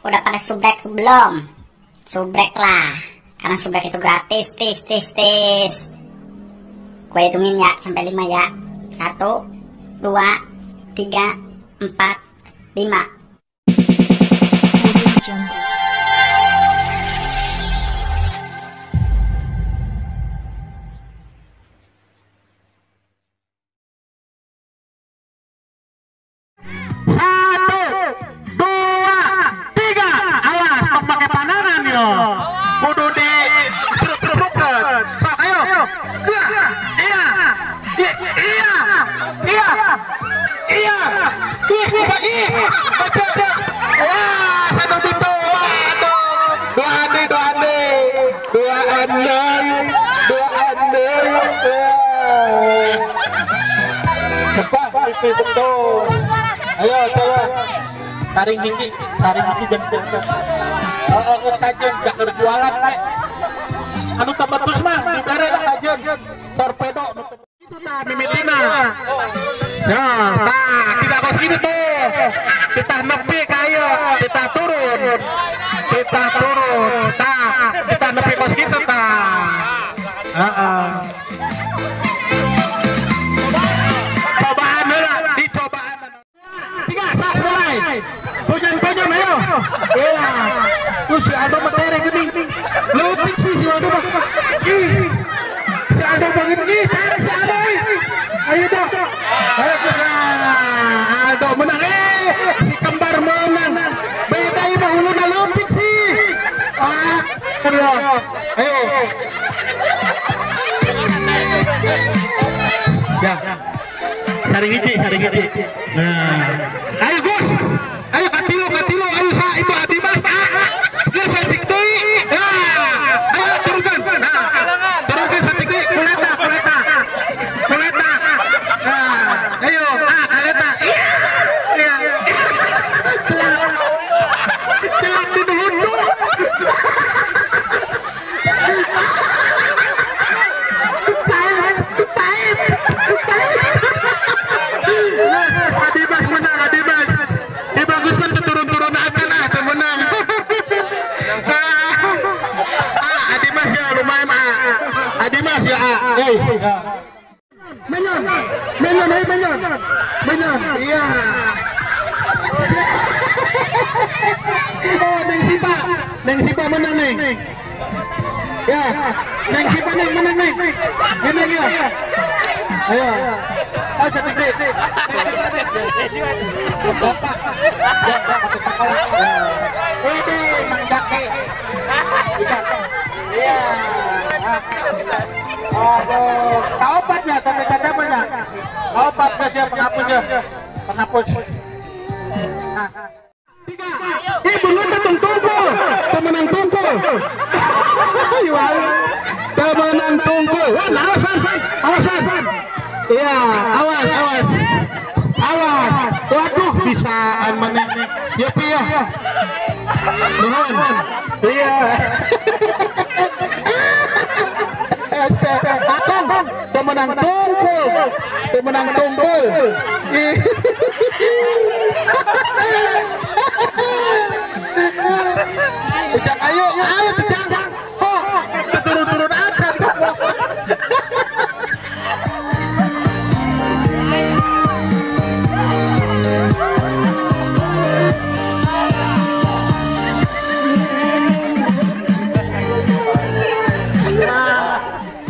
Udah pada subrek belum? Subrek lah, karena subrek itu gratis, tis tis tis. Gue hitungin ya sampai 5 ya. 1, 2, 3, 4, 5. Betul. Ayo coba saring hiji jam. Oh, kajen jak jualan we. Anu tabetus mah dibere lah kajen. Torpedo itu tah mimitina. Nah, tah kita kos kitu tuh. Kita nepi ka ieu, kita turun. Kita turun. Tah, kita nepi kos kitu tah. Heeh. Punya ayo. Iya. Tuh si Aldo metere geuning. Leutik sih si Aldo mah. Ih. Si Aldo banget ih, tarik si Aldo ih. Ayo dong. Ayo kita. Aldo menang si kembar menang. Beda ieu mah huluna leutik sih. Ah, ayo. Ayo. Ya. Saring hiji, saring hiji. Nah. Ayo Gus. Ayo katilu, ayo sa itu Adimas ah. Geus saeutik deui. Nah, ayo turunkan. Nah, turunkan saeutik deui kuleta. Kuleta. Nah, ayo ah kaleta. Iya. Iya. Celak di hundu. Pahit. Adimas menang, Adimas. Baguskan turun-turun akan ah menang. Ah, Adimas ya lumayan ah. Adimas ya ah. Eh. Menyon. Menyon, ayo menyon. Menyon. Iya. Oh, Neng Sipa. Neng Sipa menang, Neng. Ya. Neng Sipa Neng menang, Neng. Menang ya. Ayo. Oh, satu detik. Bapak. Ya, ini Mang Daki. Iya. Aduh, kaopatnya tanda apanya? Kaopat dia penghapusnya. Penghapus. 3. Ih, belum datang tungkul. Pemenang tungkul. Pemenang tungkul. Wah, awas, awas. Iya, awas, awas. Awas. Waduh, bisaan mana? Ya, ya. Nuhun. Iya. Akong, pemenang tungkul. Pemenang tungkul. Ujang, ayo, ayo, Ujang. Oh, turun-turun aja.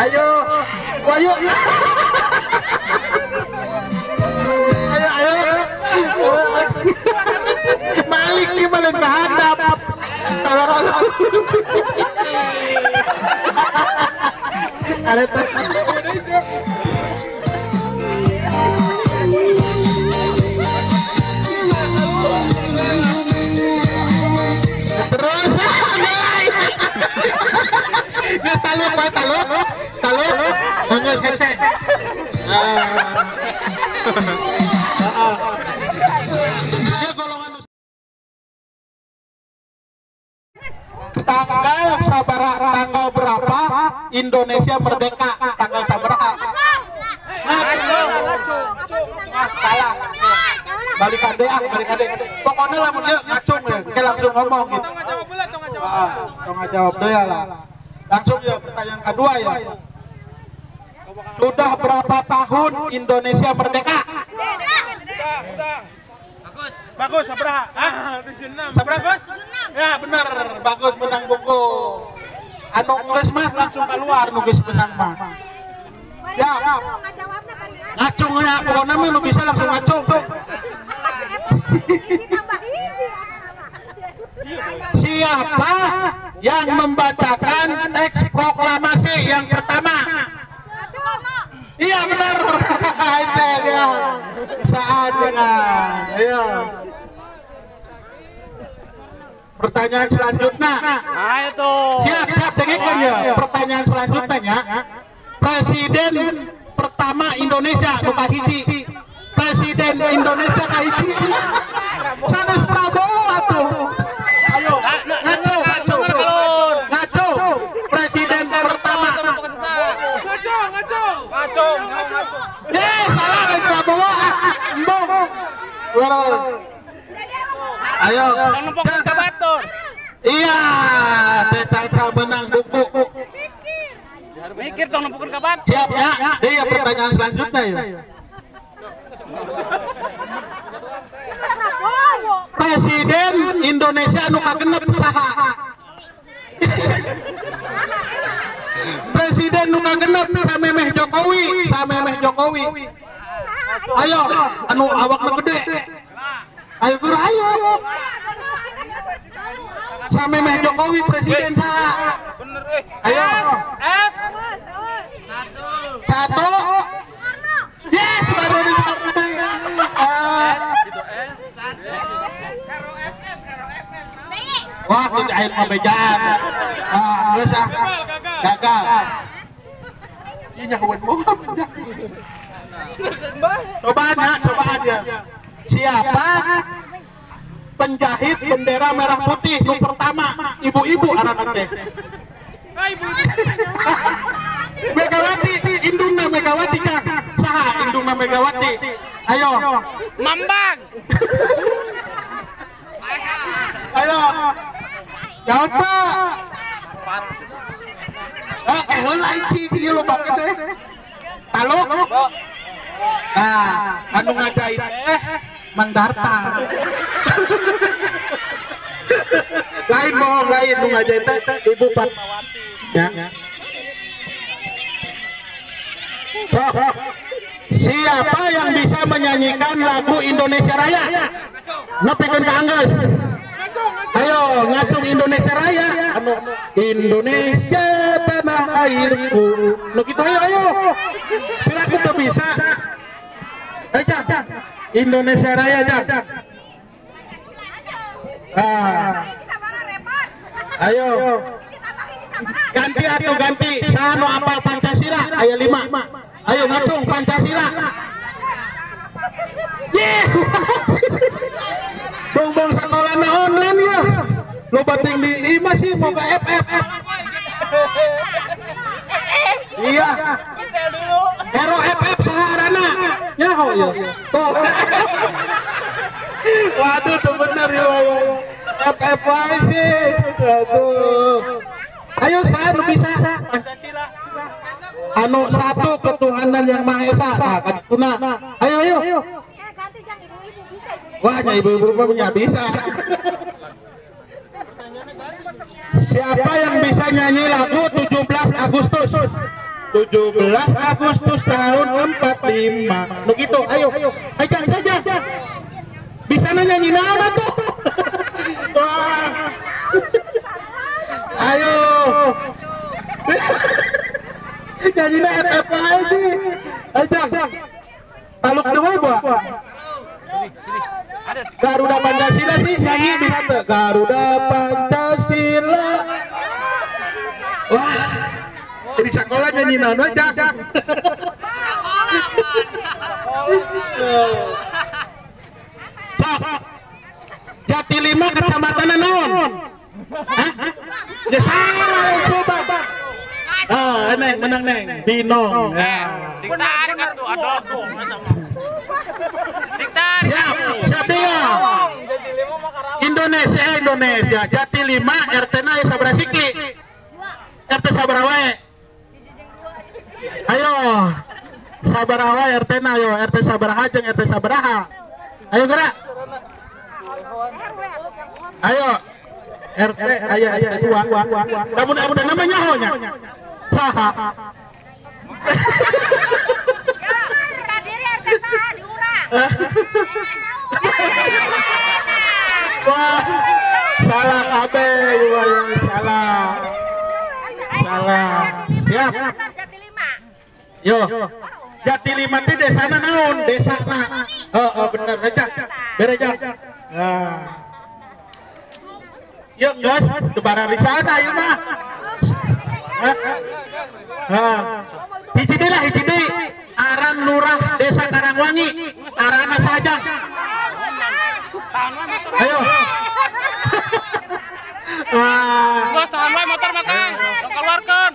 Ayo, ayo, ayo, ayo. Malik nih paling terhadap. Kalau ada tuh. Terus, ini taluk, taluk, taluk, enggak selesai. Tanggal sabara, tanggal berapa Indonesia merdeka? Tanggal sabaraha? Salah. Balik ade ah, balik ade. Pokoknya lamun dia ngacung ya, kayak langsung ngomong gitu. Tong jawab deui lah. Langsung ya pertanyaan kedua ya. Sudah berapa tahun Indonesia merdeka? Bagus, sabaraha? Hah? 76. Sabaraha, Gus? Ya, benar. Bagus menang buku. Anu geus mah langsung keluar nu geus menang mah. Ya. Ngacung nya pokona mah nu bisa langsung ngacung. Siapa yang membacakan teks proklamasi yang pertama? Iya benar. Itu dia. Saat dengan. Ayo. Pertanyaan selanjutnya. Siap, siap dengarkan ya. Pertanyaan selanjutnya ya. Presiden pertama Indonesia nu kahiji. Presiden Indonesia kahiji. Sanes Prabowo atuh. Ayo, ngaco, ngaco. Ngaco. Presiden pertama. Ngaco, ngaco. Ngaco, ngaco. Salah lain Prabowo. Embung. Ayo. Iya, Caca menang buku. Mikir dong nempukeun ka batur. Siap ya. Dia pertanyaan selanjutnya ya. Presiden Indonesia anu kagenep saha? Presiden nu kagenep samemeh Jokowi, samemeh Jokowi. Ayo, anu awakna gede. Ayo guru ayo. Samemeh Jokowi presiden saha? Bener eh. Ayo. S. Satu. Yes, Soekarno di S. Wah, itu air pembejaan. Ah, geus ah. Gagal. Ieu nyahoan moal penjahit. Cobaan ya, cobaan ya. Siapa penjahit bendera merah putih nu pertama? Ibu-ibu aranna teh. Megawati, indungna Megawati Kang. Saha indungna Megawati? Ayo. Mambang. Ayo. Jawab Pak. Heula cing ieu loba teh. Taluk. Nah, anu ngajahit teh Mang Darta. Lain bohong, lain nu ngajahit teh Ibu Fatmawati. Ya. Sok. Siapa yang bisa menyanyikan lagu Indonesia Raya? Nepikeun ka anggeus. Ayo ngacung Indonesia Raya. Anu Indonesia tanah airku. Nu kitu ayo ayo. Piraku teu bisa. Ayo Jang. Indonesia Raya Jang. Ah. Ayo. Ganti atau ganti. Saha nu apal Pancasila? Aya 5. Ayo ngacung Pancasila. Yes. Bongbong sekolahna online ya. Lo bating di IMA sih mau ke FF. Iya. Hero FF saharana. Nyaho ya. Tuh. Waduh tuh bener ya. FF wae sih. Aduh. Ayo saya nu bisa. Pancasila. Anu satu ketuhanan yang Maha Esa. Nah, kadituna. Ayo ayo. Wah, ibu-ibu punya bisa. Siapa yang bisa nyanyi lagu 17 Agustus? 17 Agustus tahun 45. Begitu, ayo. Ayo saja. Bisa nyanyi nama tuh. Wah. Ayo. Nyanyi FF aja. Ayo. Taluk dua, Bu. Garuda Pancasila sih nyanyi bisa tuh. Garuda Pancasila. Wah, jadi sekolah nyanyi nano aja. Sok. Jati 5 kecamatan naon? Hah? Ya salah coba. Ah, neng menang neng. Binong. Sing tarik atuh adoh. Sing tarik. Siap, siap dia. Indonesia Indonesia Jati 5 RT na aya sabaraha siki? RT sabaraha wae? Ayo sabaraha wae RT na ayo RT sabaraha jeung RT sabaraha? Ayo gerak. Ayo RT aya RT 2. Lamun RT na mah nyaho nya. Saha? Wah, salah kabeh, salah. Salah. Siap. Yo. Jati 5 teh desana naon? Desana. Heeh, bener aja. Bere aja. Nah. Yuk, guys, teu barang risana ieu mah. Hah. Hiji deui lah, hiji deui. Aran lurah Desa Karangwangi, arana saja. Ayo. Bos, tahan wae motor mah Kang. Tong keluarkeun.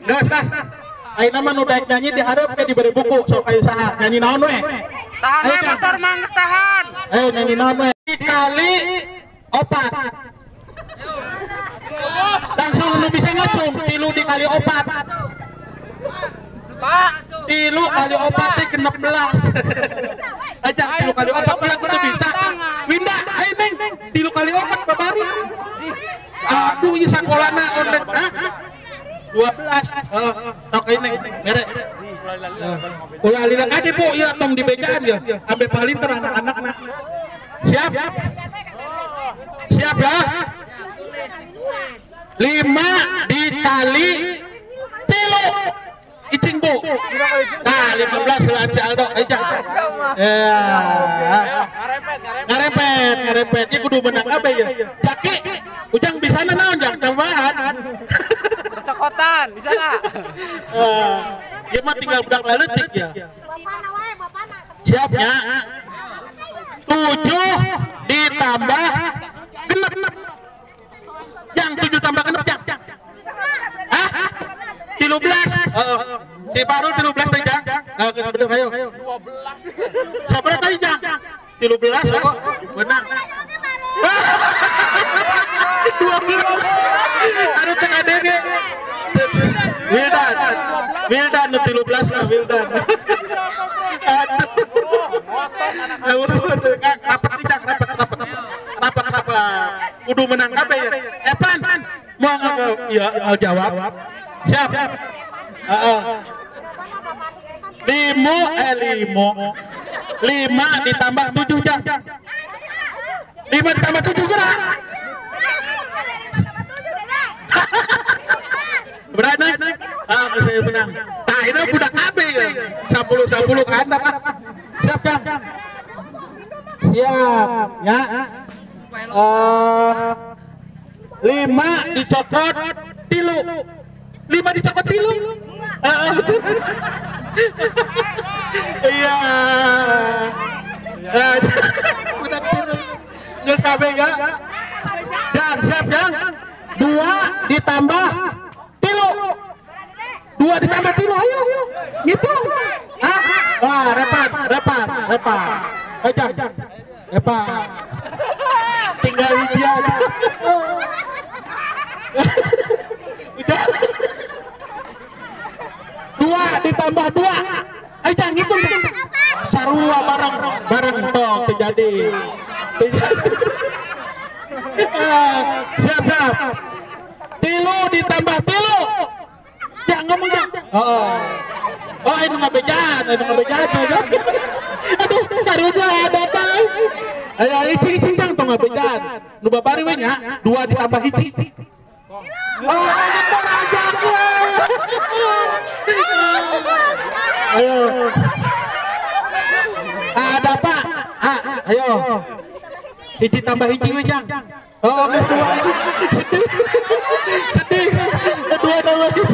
Geus lah. Ayeuna mah nu daek nyanyi dihareup ke diberi buku sok ayo saha nyanyi naon we? Tahan wae motor mah geus tahan. Ayo nyanyi naon we? Dikali 4. Langsung nu bisa ngecung 3 dikali 4. Pak, 3 kali 4 teh 16. Aja 3 kali 4 bilang kudu bisa. Winda, ayo Neng, 3 kali 4 babari. Aduh, ieu sakolana online. Hah? 12. Heeh, tok ini mere. Ulah lila kade Bu, ieu tong dibejaan ya. Ambe palinter anak-anakna. Siap? Siap ya? 5 dikali 3. Icing Bu. Nah, 15 lah Ci Aldo aja. Ya. Ngarepet, ngarepet. Ieu kudu menang kabeh ya. Jaki, Ujang bisa naon jang tambahan. Cocokotan, bisa enggak? Ieu mah tinggal budak leutik ya. Siap ya. 7 ditambah 6. Jang 7 tambah 6 jang. Hah? 13. Heeh. Si Parul 13 teh jang. Heeh, bener ayo. 12. Sabaraha tadi jang? 13 kok. Benar. 12. Aduh teu ngadenge. Wildan. Wildan nu 13 mah Wildan. Aduh. Rapat jang, rapat rapat. Rapat rapat. Kudu menang kabeh ya. Evan, mau enggak? Iya, mau jawab. Siap. Heeh. 5 ditambah 7 jang. 5 ditambah 7 gerak. Berani? Ah, saya menang. Nah, ini budak KB ya. 10-10 ke handap ah. Siap, Kang. Siap, ya. 5 dicokot 3. 5 dicokot 3. Iya. Budak 3. Geus kabeh ya. Jang, siap, Jang. 2 ditambah 3. 2 ditambah 3, ayo. Ngitung. Hah? Wah, repat, repat, repat. Ayo, Jang. Repat. Tinggal hiji aja. Udah. 2 ditambah 2. Ayo, Jang, ngitung. Sarua bareng, bareng tok terjadi. Siap, siap. 3 ditambah 3. Jangan ngomong jang. Oh, oh ini ngabejaan, ini ngabejaan. Aduh, karunya ada apa? Ayo icing icing jang tong ngabejaan. Nu babari we nya, 2 ditambah 1. Oh, nyetor aja. Ayo. Ada apa? Ah, ayo. 1 tambah 1 we jang. Oh, geus 2. Sedih. Sedih. 2 tambah 1.